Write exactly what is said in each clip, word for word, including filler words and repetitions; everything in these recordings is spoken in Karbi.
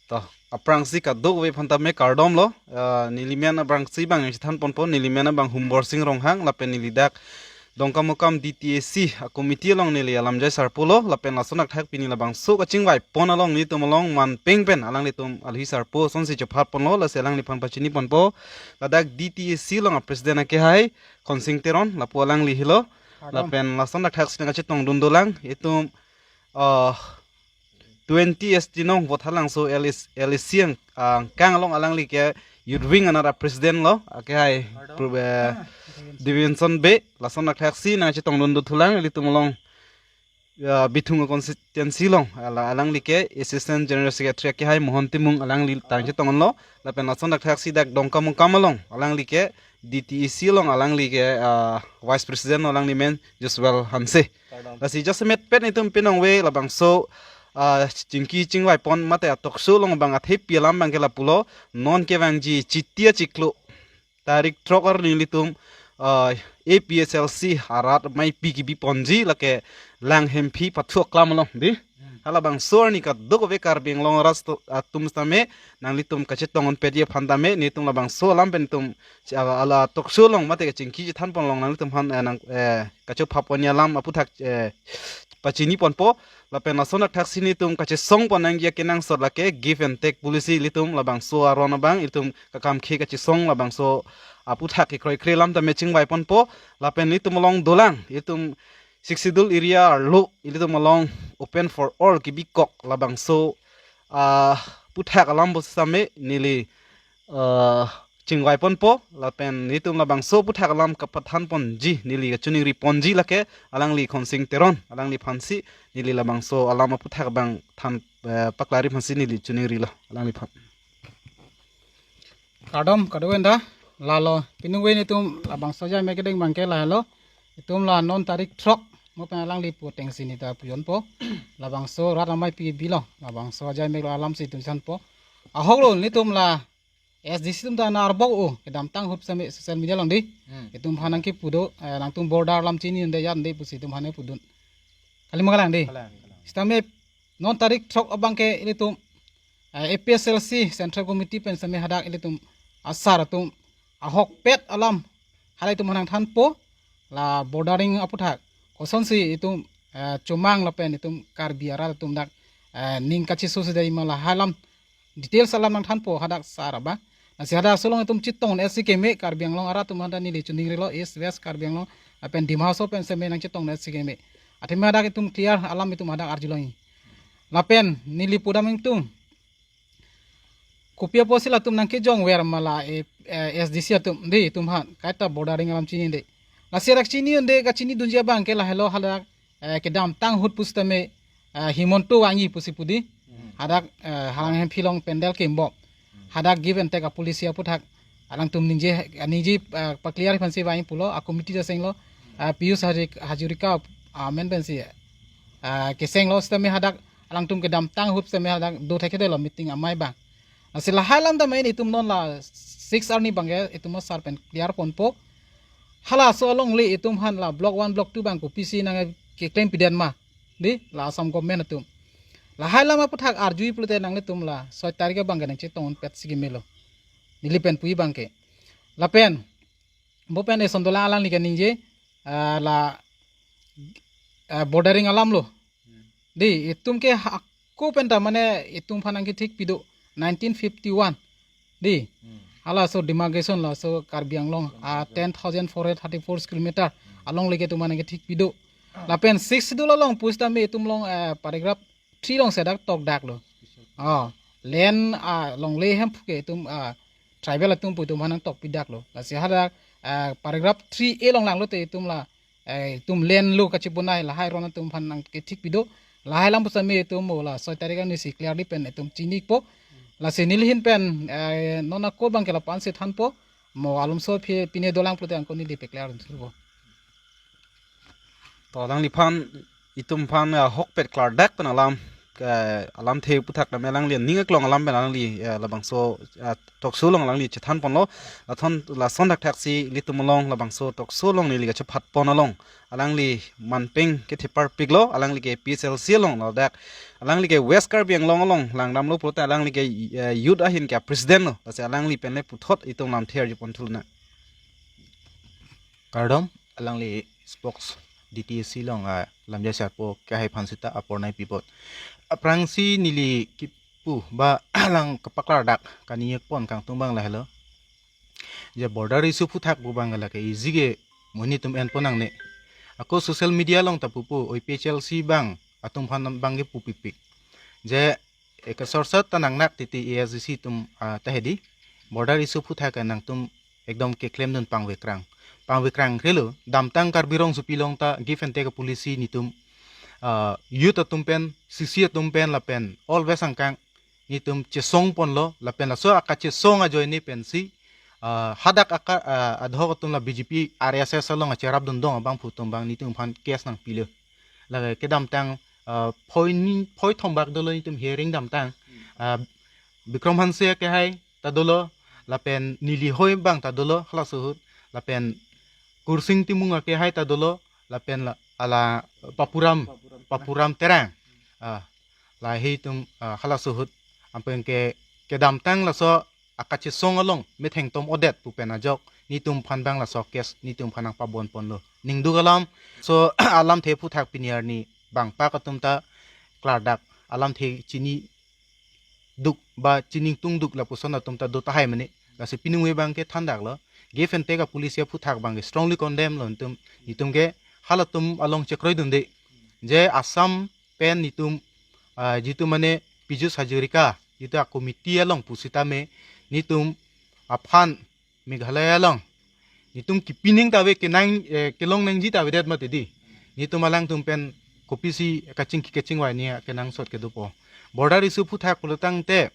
To, aphrangsi kadokave aphan tame kardom lo. Ah, neli men aphrangsi abang nangchethan ponpo, neli men abang Humborsing Ronghang, lapen neli dak Dongkamukam D T A C a-committee along neli alamjai sarpo lo, lapen lason thakthak pini labangso kachingvai pon along nelitum along man peng pen alanglitum alhi sarpo asonsi chephat ponlo, lasi alangliphan pachini ponpo. Ladak D T A C along a-president akehai Khonsing Teron, lapu alangli helo. Kardom. Lapen lason thakthaksi nangkachetongdun dolang, itum, ah, twenty East Jinong Vothatlangso L A C, L A C ang, angkang along alangli ke Youth Wing anat a-president lo, akehai Pardon? Pro-, eh, Devinson Bey, lason thakthaksi nangchetongdun dothulang, ilitum along, eh, Bithung constituency along, ala-, alangli ke Assistant General Secretary akehai Mohon Timung alangli tangchetongdunlo, lapen lason thakthaksi dak Dongkamukam along, alangli ke D T A C along alangli ke, ah, Vice President alangli men Joshua Hanse. Kardom. Lasi jasemet pen itum pinong ve labangso, ah, chingki chingvai pon mate a-talk show along abang athepi alam abang ke lapulo, non kevangji Chiti achiklo tarik throk arni ilitum, ah, A P H L C arat ameipi kebi ponji lake Langhemphi Pathu aklam along dei. Hmm. Halabangso arni kadokave Karbi Anglong arat atum tame nanglitum kachetongdun petji aphan tame nelitum labangso alam pen itum, ah, ala talk show along mate kachingki chethan pon along nanglitum aphan, eh, nang, eh, kachopha ponji alam aphuthak, eh, pachini ponpo. Lapen lason thakthaksi nelitum kachesong pon nangji akenangsot lake give and take policy, ilitum labangso aron abang ilitum kakamkhe kachesong labangso aphuthak kekroikre alam tame chingvai ponpo. Lapen nelitum along dolang, ilitum Sixth Schedule area arlo ilitum along open for all kebikok labangso, ah, aphuthak alam pusitame neli, ah, chingvai ponpo, lapen nelitum labangso aphuthak alam kapathan ponji, neli kachiningri ponji lake alangli Khonsing Teron, alangliphansi neli labangso alam aphuthak abang than, eh, paklari aphansi neli chiningrilo, alangliphan. Kardom, kardom enda, lalo, pinong ve nelitum labangso ajai me kedeng abang ke lahelo, itum la non tarik throk, mo pen alangli pu atengsi neli ta pujonpo, labangso rat ameipi bilo, labangso ajai me alamsi itum chethanpo. Ahok lo, nelitum la S D C atum ta narbok o, kedamtang ahut same social media along dei. Hmm. Itum aphan nangkepu do, eh, nangtum border alam chini un-e ya un-e pusi itum aphan pudun. Kalima kalang dei. Kalang, kalang. Sitame non tarik throk abang ke ilitum, eh, A P H L C Central Committee pen same hadak ilitum asar atum ahokpet alam halai itum aphan nangthanpo, la bordering aphuthak. Kosonsi itum, eh, chomang lapen itum Karbi arat atum dak, eh, ning kacheso si dei ma lahai alam details alam nangthanpo hadak sar abang. Lasi hadak aso along itum chetong-un-e si keme, Karbi Anglong arat atum hadak neli chiningrilo, East West Karbi Anglong lapen Dima Hasao pen same nangchetong-un-e si keme. Athema hadak itum clear alam itum hadak arjulongji. Lapen neli pudam ingtung, kopi apotsi latum nangkejongver ma la, eh, eh, S D C atum dei, itum aphan kaita bordering alam chini dei. Lasi rak chini un-e, kachinidunji abang ke lahelo hadak, eh, kedamtang ahut pusitame, eh, Himanta Wangwe pusi pu dei. Hmm. Hadak, eh, Langhemphi along pandal kembom. Hmm. Hadak give and take a-policy aphuthak alangtum ningje, eh, ningje, eh, paclear aphansi vangji pulo, a-committee ta senglo, eh, Pijush Hazik-, Hazarika amen pensi, eh, kesenglo sitame hadak alangtum kedamtang ahut sitame hadak do thekthedetlo meeting amei abang. Lasi lahai alam tame itum non la six arni abang ke itum asar pen clear ponpo. Halaso alongle itum aphan la block one, block two abang kopisi nangkeklem pidet ma dei, la Assam government atum. Lahai alam aphuthak arjui pulote nanglitum la soi tarik abang ke nangchetong-un-e pet si kemelo. Neli pen puji abang ke. Lapen, mo pen eson dolang alangli kaningje, ah, la, ah, bordering alam lo. Dei, itum ke hako pen ta mane itum aphan nangkethik pido nineteen fifty-one. Dei, Hmm. halaso demarcation laso Karbi Anglong, ah, ten thousand four hundred thirty-four square meter alongle ke itum aphan nangkethik pido. Lapen Sixth Schedule along pusitame itum along, eh, paragraph three alongsi hadak tokdaklo. Oh, land, ah, longle hemphu ke itum, ah, tribal atum pu itum aphan nangtokpidaklo. Lasi hadak, ah, paragraph three A along langlote itum la, eh, itum land lo kachebonai lahai aron atum aphan nangkethik pido. Lahai alam pusitame itum mo la soi tarik arnisi clearly pen itum chinipo. Lasi neli ahin pen, eh, non ako abang ke lapu-ansi thanpo. Mo alomso phi pine dolang pulote angko neli paclear dunpo. To alangliphan, itum aphan, ah, ahokpet klardak pen alam eh, alamthe aphuthak tame alangli ning aklong alam pen alangli, eh, labangso, eh, talk show along alangli chethan ponlo. Lathon lason thakthak si ilitum along labangso talk show along neli kachephat pon along alangli manpeng ketheparpiklo, alangli ke P H L C along ladak alangli ke West Karbi Anglong along langdamlo pulote alangli ke, eh, youth ahin ke president lo, lasi alangli pen le puthot itum lamthe arju pon thulna. Kardom, alangli spokes D T A C along, ah, lamjai sarpo kehai aphan sita apor nai pipot. Aphrangsi neli kipu ba alang kepaklardak kaningje pon kangtung abang lahelo. Je border issue aphuthak pu abang lake easy ke monit atum en pon nangne. Ako social media along ta pupo, oi P H L C abang atum aphan abang ke pupikpik. Je eke sorsat ta nangnak titi A S D C atum, ah, ta hedi. Border issue aphuthak ke nangtum ekdom keklemdun pangvekrang. Pangvekrang krelo, damtang Karbi Rongsopi along ta give and take policy nelitum, ah, youth atum pen, C C atum pen lapen always angkang nelitum chesong ponlo, lapen laso akachesong ajoine pensi, ah, hadak aka, ah, adhok atum la B J P R S S along acherapdun dong abangphu atum abang nelitum aphan case nangpilo. Lake kedamtang, ah, phoi ni, phoi thom bak dolo nelitum hearing damtang. Ah, Bikram Hanse kehai ta dolo, lapen neli hoi abang ta dolo, halaso ahut, lapen Kursing Timung akehai ta dolo, lapen la, ala Papuram, Papuram Terang. Ah, lahei atum, ah, halaso ahut, anpen ke, kedamtang laso akachesong along metheng tom odet pu pen ajok, nelitum aphan abang laso case, nelitum aphan nangpabon ponlo. Ningduk alam, so alamthe aphuthak pini arni bangpak atum ta klardak, alamthe chiniduk ba chiningtungduk lapuson atum ta do tahai mene. Lasi piningve abang ke thandaklo. Give and take apolicy aphuthak abang ke strongly condemn lo nelitum, nelitum ke halatum along chekroidunde. Je Assam pen nelitum, ah, jitu mane Piyush Hazarika, jitu a committee along pusitame nelitum aphan Meghalaya along nelitum kipining ta ave kenang, eh, kelong nangji ta avedet mati di. Nelitum alangtum pen kopisi kachingki kachingvai ni kenangsot kedopo. Border issue aphuthak pulotangte,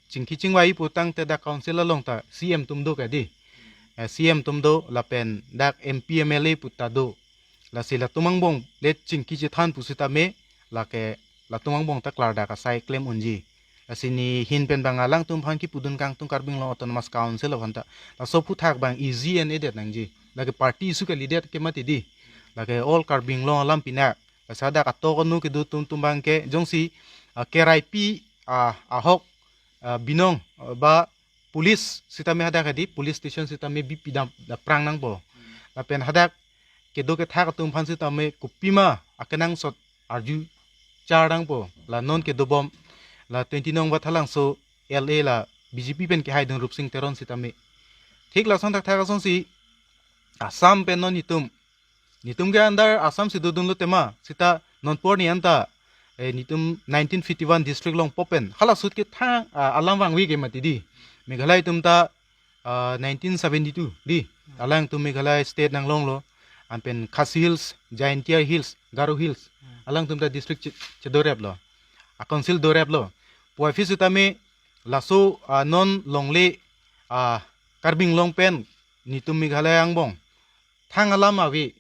chingki chingvai pulotangte dak council along ta C M atum do ke di. Eh, C M atum do lapen dak M P M L A pu ta do. Lasi latum angbong le chingki chethan pusitame, lake latum angbong ta klardak asai klem unji. Lasi neli ahin pen abang alangtum aphan kipudun kangtung Karbi Anglong Autonomous Council aphan ta, laso aphuthak abang easy en-edet nangji. Lake party issue kalidet ke mati di. Lake all Karbi Anglong alam pinak. Lasi hadak atok anu kedo atum atum abang ke jongsi, ah, K R I P, ah, ahok, ah, binong, ah, ba police sitame hadak hedi, police station sitame bipidam aphrang nangpo. Lapen hadak kedo kethak atum aphan sitame kopima akenangsot arju char nangpo. La non kedobom la twenty nong Vathalangso L A la B J P pen kehaidun Rupsing Teron sitame. Thik lason thakthak asonsi Assam pen non nelitum, nelitum ke under Assam si dodunlo tema, sita non apor ni anta, eh, nelitum nineteen fifty-one district along popen halaso ahut ke thang, ah, alam vangve ke mati di. Meghalaya atum ta, ah, nineteen seventy-two di, alangtum Meghalaya state nanglonglo. Anpen Khasi Hills, Jaintia Hills, Garo Hills, alangtum ta district che-, chedoreplo. A council doreplo. Puvoiphit sitame laso, ah, non longle, ah, Karbi Anglong pen nelitum Meghalaya angbong thang alam ave.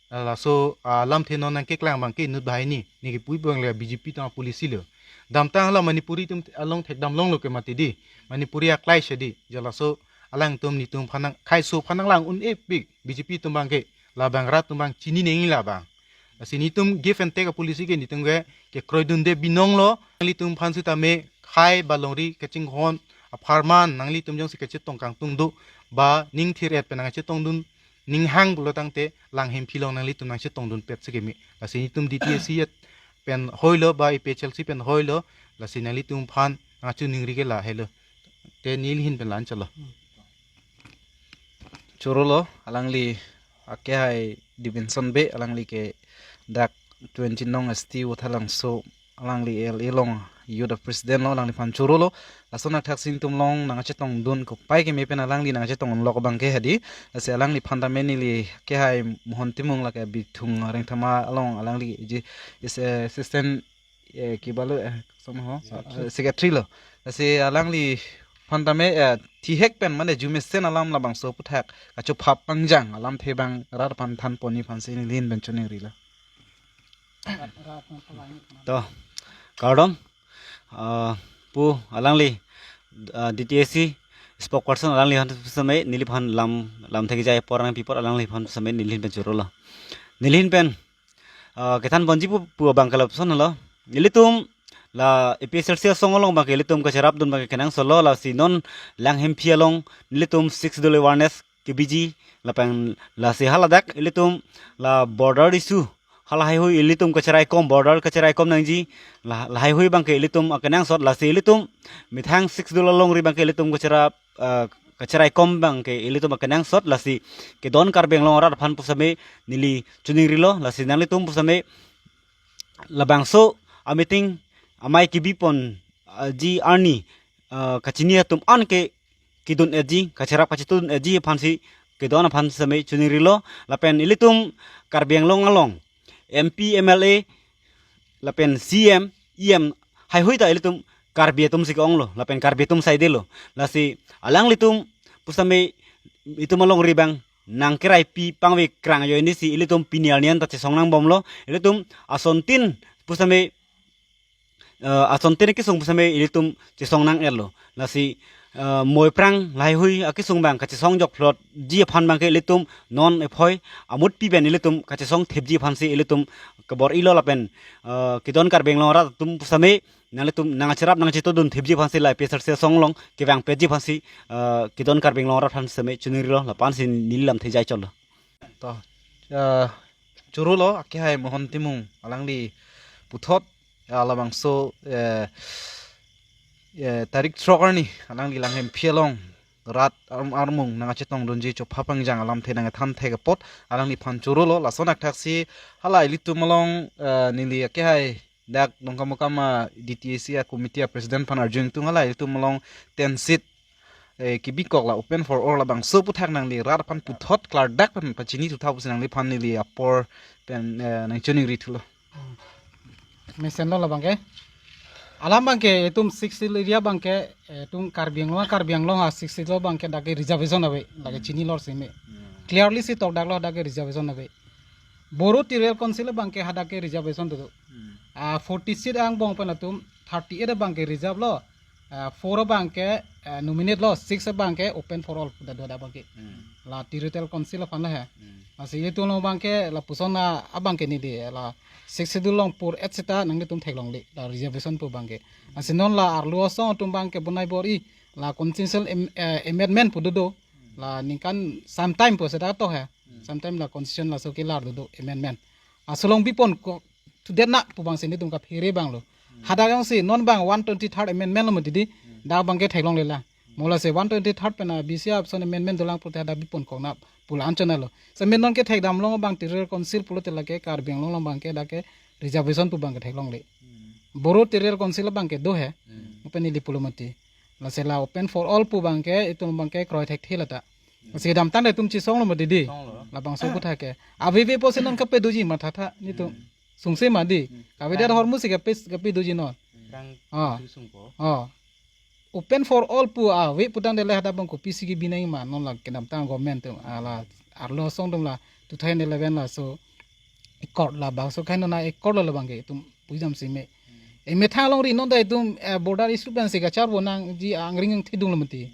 Laso, ah, alamthe non nangkeklang abang ke inut banghini, neli kipu abang le B J P atum apolicy lo. Damtang hala Manipuri atum along thekdam longlo ke mati di. Manipuri aklai she di. Je laso alangtum nelitum aphan nang khaiso aphan nanglang un-epik B J P atum abang ke, labang rat atum abang chini nangji labang. Lasi nelitum give and take apolicy ke nelitum ke kekroidunde binonglo. Nanglitum aphan sitame khai ba longri kachinghon apharman nanglitum jongsi kachetong kangtung do ba ning thir-et pen nangchetongdun ning hang pulotangte Langhem aphi along nanglitum nangchetongdunpet si keme. Lasi nelitum D T A C pen hoilo ba A P H L C pen hoilo, lasi nanglitum aphan nangchiningri ke lahelo. Te neli ahin pen la-an chalo. Chorolo, alangli akehai Dibinson Bey, alangli ke dak twenty nong S T Vathalangso, alangli L A along youth president lo, alangliphan chorolo. Lason athak sing atum along nangchetongdun kopai keme pen alangli nangchetongdunlok abang ke hedi. Lasi alangliphan tame neli kehai Mohon Timung lake Bithung Rengthama along alangli ji is, eh, assistant, eh, kibalo, eh, somehow, eh, secretary lo. Lasi alangliphan tame, eh, thihek pen mane jumesen alam labangso aphuthak kachophap pangjang alamthe abang rat aphan than ponji aphansi neli ahin pen choningrilo. To, Kardom, ah, pu alangli, ah, D T A C spokesperson alangliphan pusitame neliphan lam lamthe kejai apor nangpi apot alangliphan pusitame nelihin pen chorolo. Nelihin pen, ah, kethan ponji pu pu abang ke lapuson lo. Nelitum la A P H L C asong along abang ke ilitum kacherapdun abang ke kenangsot lo, lasi non Langhemphi along nelitum Sixth Schedule awareness kebiji, lapen lasi haladak ilitum la border issue, hala heihui ilitum kacheraikom, border kacheraikom nangji, la, la heihui abang ke ilitum akenangsot, lasi ilitum methang Sixth Schedule alongri abang ke ilitum kacherap, ah, kacheraikom abang ke ilitum akenangsot, lasi kedon Karbi Anglong arat aphan pusitame neli choningrilo, lasi nanglitum pusitame labangso a meeting amei kebi pon, ah, ji arni, ah, kachini atum an ke kedun-etji, kacherap kachetudun-etji aphansi kedon aphan sitame choningrilo, lapen ilitum Karbi Anglong along M P, M L A, lapen C M, E M heihui ta ilitum Karbi atumsi ke-onglo, lapen Karbi atum saidelo. Lasi alanglitum pusitame itum alongri abang nangkeraipi pangve krang ajoinesi ilitum pini arni an ta chesong nangbomlo. Ilitum asontin pusitame, eh, asontin kesung pusitame ilitum chesong nang-etlo. Lasi, eh, moi aphrang la heihui akesung abang kachesong jokphlotji aphan abang ke ilitum non ephoi amutpi pen ilitum kachesong thepji aphansi ilitum kebor-ilo, lapen, eh, kedon Karbi Anglong arat atum pusitame nanglitum nangcherap nangchetudun thepji aphansi la A P H L C asong along kevangpetji aphansi, eh, kedon Karbi Anglong arat aphan sitame choningrilo, la-ansi neli lamthe kejai chotlo. To, eh, chorolo, akehai Mohon Timung alangli puthot, eh, labangso, eh, eh, tarik throk arni alangli Langhemphi along rat arm-, armung nangkachetongdunji chopha pangjang alamthe nangkethan thek apot alangliphan chorolo. Lason akthaksi hala ilitum along, eh, neli akehai dak Dongkamukam a D T A C a committee a president aphan arju ingtung, hala ilitum along ten seat, eh, kebikok la open for all, labangso aphuthak nangli rat aphan puthot klardak pen pachinithu tha pusi nangliphan neli apor pen, eh, nangchoningrithulo. Mesenlo labang ke. Alam abang ke itum Sixth Schedule area abang ke, eh, itum Karbi Anglong, Karbi Anglong a Sixth Schedule abang ke dak ke reservation ave, lake chinilo seme. Clearly si tokdaklo dak ke reservation ave. Boro Territorial Council abang ke hadak ke reservation do. Ah, forty seat angbong pen atum thirty-eight abang ke reserve lo. Ah, four abang ke, ah, nominate lo, six abang ke open for all pu ta do hadak abang ke. La Territorial Council aphan lo he. Lasi itum along abang ke lapuson abang ke neli la Sixth Schedule along pur et cetera nanglitum theklongle la reservation pu abang ke. Lasi non la arlo asong atum abang ke bonai bor-i la constitutional em-, eh, amendment pu do do. La ningkan sometime pu seta to he. Sometime la constitution laso kelar do do amendment. Laso along bipon ko to det na pu abang si netum kaphere abang lo. Hadak jongsi non abang one twenty-third amendment lo mati di. Dak abang ke theklongle la. Mo lasi one twenty-third pen a B C a option amendment dolang pulote hadak bipon kok na pu la anchot lo. Seme non ke thekdam along abang Territorial Council pulote lake Karbi Anglong along abang ke dak ke reservation pu abang ke theklongle. Boro Territorial Council abang ke do he. Open ili pulo mati. Lasi la open for all pu abang ke itum abang ke kroi thekthe lata. Lasi kedamtang le itum chesonglo mati di. Labangso aphuthak ke. Aveve pusi non kapedoji matha tha netum. Sungse ma di. Kavedet ahormu si kape, kapedoji non. Rang Ah. Sungpo. Oh. Open for all pu ave pu tangte le hadak abang kopisi kebi nangji ma non la kedamtang government atum. Ah, la arlo asong atum la two thousand eleven laso accord labangso kaino na accord lo labang ke itum pujam seme. Emethang alongri non ta itum, eh, border issue pen si kacharbo nangji angring angthidung lo mati.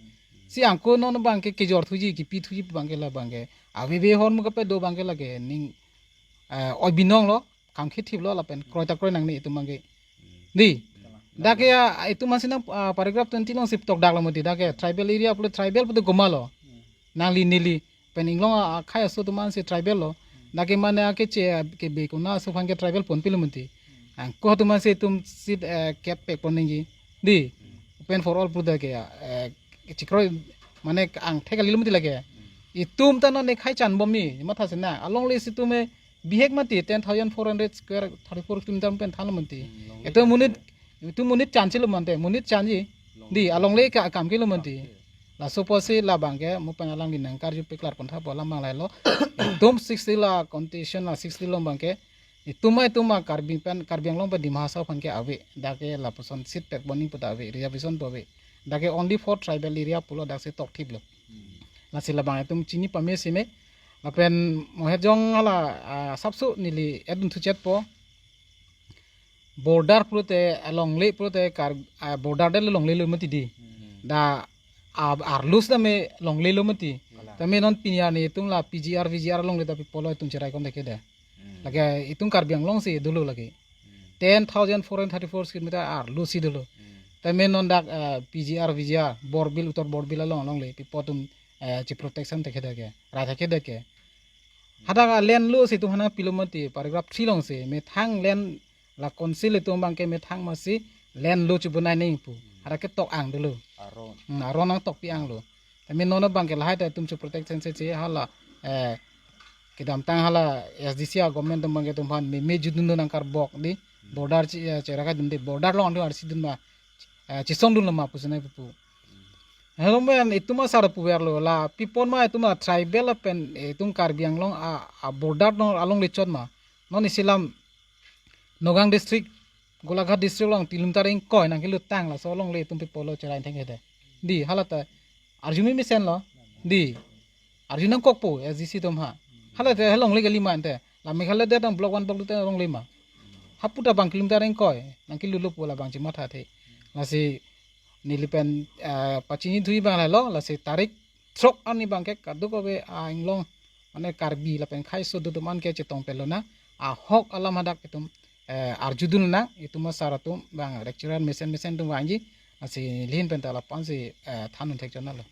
Si angko non abang ke kejor thuji, kepi thuji abang ke labang ke. Aveve ahormu kapedo abang ke lake ning, eh, oi binong lo, kam khithip lo lapen kroi ta kroi nangne itum abang ke. Di. Dak ke ya itum masih nang, ah, paragraph twenty along si tokdaklo mati dak ke tribal area pulo tribal pulote goma lo. Nangli neli pen inglong a, akhai aso atum an si tribal lo. Dak ke mane akeche, ah, ke be kona aso aphan ke tribal ponpilo mati. Angko atum an si itum seat, eh, kep pek pon nangji. Di. Open for all pu dak ke ya, eh, chikroi mane angthek kalilo mati lake. Itum ta non nekhai chan bomji matha si na. Alongle si itum e bihek mati ten thousand four hundred square thirty-four kilometer pen thanlo mati. Itum monit, itum monit chan chilo mati, monit chanji. Di alongle ke akam kelo mati. Laso apotsi labang ke mo pen alangli nangkarju peklar pon tha pu alam abang lahelo. Itum Sixth Schedule a constitution la Sixth Schedule along abang ke itum ma itum ma Karbi pen, Karbi Anglong pen Dima Hasao aphan ke ave. Dak ke lapuson seat pek boni puta ave, reservation pu ave. Dak ke only for tribal area pulo dak si tokthiplo. Lasi labang itum chini pame seme. Lapen mo het jong hala, ah, sapso neli edun thuchetpo. Border pulote, alongle pulote kar, ah, border det longlelo mati di. Hmm. Dak, ah, arlo setame longlelo mati. Kalang. Tame non pini arni itum la P G R, V G R alongle ta pi apotlo itum cherai kom thekthedet. Hmm. Lake itum Karbi Anglong si dolo lake. Hmm. Ten thousand four hundred thirty-four square meter arlo si dolo. Hmm. Tame non dak, ah, P G R, V G R, Borbil, Uttor Borbil along alongle pi apot itum, eh, che protection thekthedet ke, rai thekthedet ke. Hadak a land lo si itum aphan nangpilo mati, paragraph three along si, methang land la council itum abangke methang masi land lo chebonai nangji pu. Hadak ke tok ang dolo. Aron. Hmm, aron nangtokpi ang lo. Tame non abangke lahai ta itum che protection si si hala, eh, kedamtang hala S D C a government atum abangke itum aphan meme judun do nangkarbok di, border che, eh, cherai kadun di, border along do arsi dun ma, eh, chesong dunlo ma pusi nangpu. Hello men, itum asar puverlo la, pi apot ma itum a tribal lapen, eh, itum Karbi Anglong a, a border along, alongle chot ma. Non isi alam Nagaon district, Golaghat district along kilometer ingkoi nangkelutang, laso alongle itum pi apotlo cherai thekthedet. Di, hala ta arju memesenlo. Di. Arju nangkokpo, S D C atum ha. Hala ta alongle kali ma ante. La Meghalaya det along block one, block two te alongle ma. Hapu ta bang kilometer ingkoi nangkelutlo pu labang chematha the. Lasi neli pen, eh, pachini thuji abang lahelo, lasi tarik throk arni abangke kadokave a-inglong, mane Karbi lapen kheiso do atum an ke chetong pelo na, ahok alam hadak itum, eh, arju dun na, itum asar atum abang lecturer mesen mesen atum vangji, lasi neli ahin pen ta lapu-an si, eh, than un thek chonalo.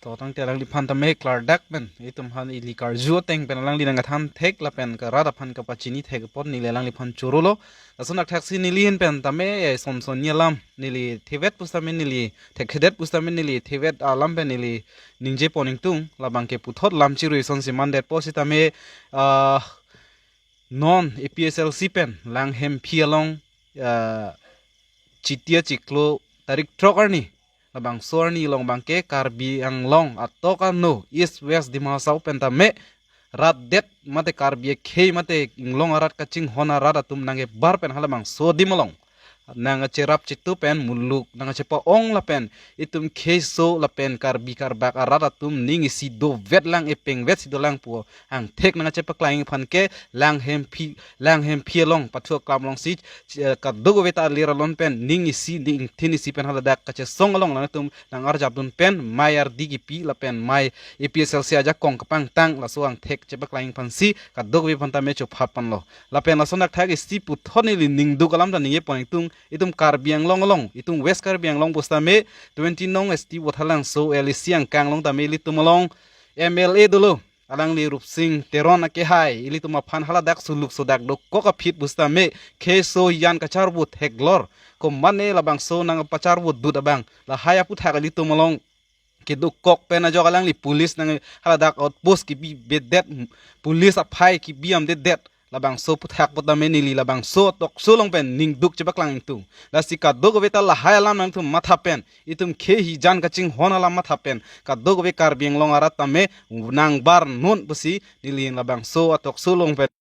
To tangte alangliphan tame klardak pen, itum aphan ili karju ateng pen alangli nangkethan thek lapen karat aphan kapachini thek apot neli alangliphan chorolo. Lason akthak si neli ahin pen tame, eh, son son ni alam neli thevet pusitame neli thekthedet pusitame neli thevet alam pen neli ningje pon ingtung, labangke puthot lam chirui son si mandetpo sitame, ah, non A P S L C pen Langhemphi along, ah, Chiti achiklo tarik throk arni, labangso arni along abangke Karbi Anglong atok ano East West Dima Hasao pen tame rat det mate Karbi akhei mate inglong arat kachinghon arat atum nangkebar pen halabangso adim along nangkacherap chitu pen muluk nangkachepa-ong lapen itum kheiso lapen Karbi Karbak arat atum ning isi dovet lang, epengvet si dolang pu angthek nangkachepaklang aphan ke Langhemphi, Langhemphi along pathu aklam along si, eh, kadokave ta alir alon pen ning isi, ning thin isi pen haladak kachesong along nangtum nangarjap dun pen mei ardi kipi lapen mei A P S L C ajakong kapangtang, laso angthek chepaklang aphan si kadokave aphan tame chopha ponlo. Lapen lason akthak isi puthot neli ningduk alam ta ningje pon ingtung, itum Karbi Anglong along, itum West Karbi Anglong pusitame twenty nong S T Voithalangso L A C angkang along tame ilitum along M L A dolo, alangli Rupsing Teron akehai, ilitum aphan haladak suluk sodak dokok aphi pusitame kheiso hijan kacharvo theklor. Komane labangso nangpacharvo dut abang, lahai aphuthak ilitum along kedokok pen ajok alangli police nang haladak outpost kebi bedet, police aphai kebi amdedet. Labangso aphuthak pusitame neli labangso tokso along pen ningduk chepaklang ingtung. Lasi kadokave ta lahai alam nangtum matha pen, itum khei hijan kachinghon alam matha pen, kadokave Karbi Anglong arat tame nangbar non pusi neli labangso atokso along pen